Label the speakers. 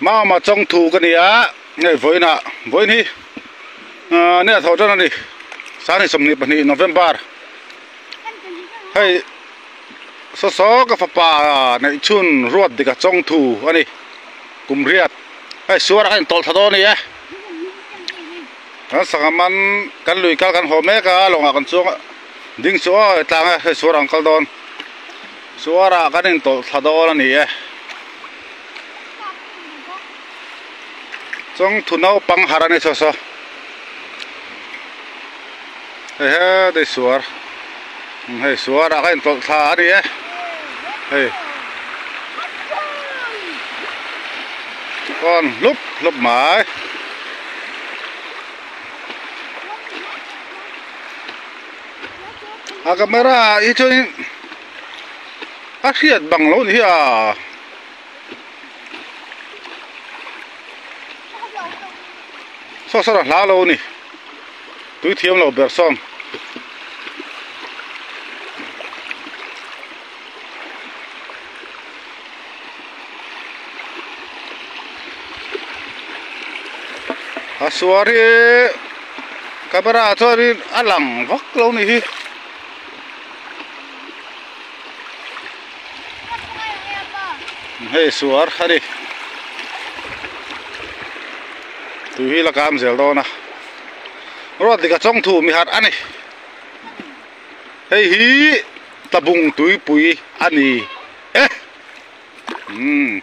Speaker 1: Mama chawng thu ka ni a hei vawiin ah vawiin hi ahh ni a tho tan a ni sangni 22 November hei saw saw ka fapa neih chhun ruat dik a chawng thu a ni kum riat hei suar ah khan in tawlh thla dawn a ni e kan sangha man kan lui kal kan haw mek a lawngah kan chuang a ding chu aw tlang e hei suar ah an kal dawn suar ah kan in tawlh thla dawn a ni e. Chawngthu naupang harh a ni saw saw hei he dei suar hei suar ah ka intawlh thla a ni e hei kawn hlup hlup mai a camera hi chuan a hriat bang lo ni hi a. Saw saw a hla lo a ni tui thiam lo ber sawn a suar hi camera ah chuanin a lang vak lo a ni hi. Hei suar a ni tui hi la kam zel dawn a ruat dik a chawng thu mi harh a ni hei hi tlabung tuipui a ni e umm.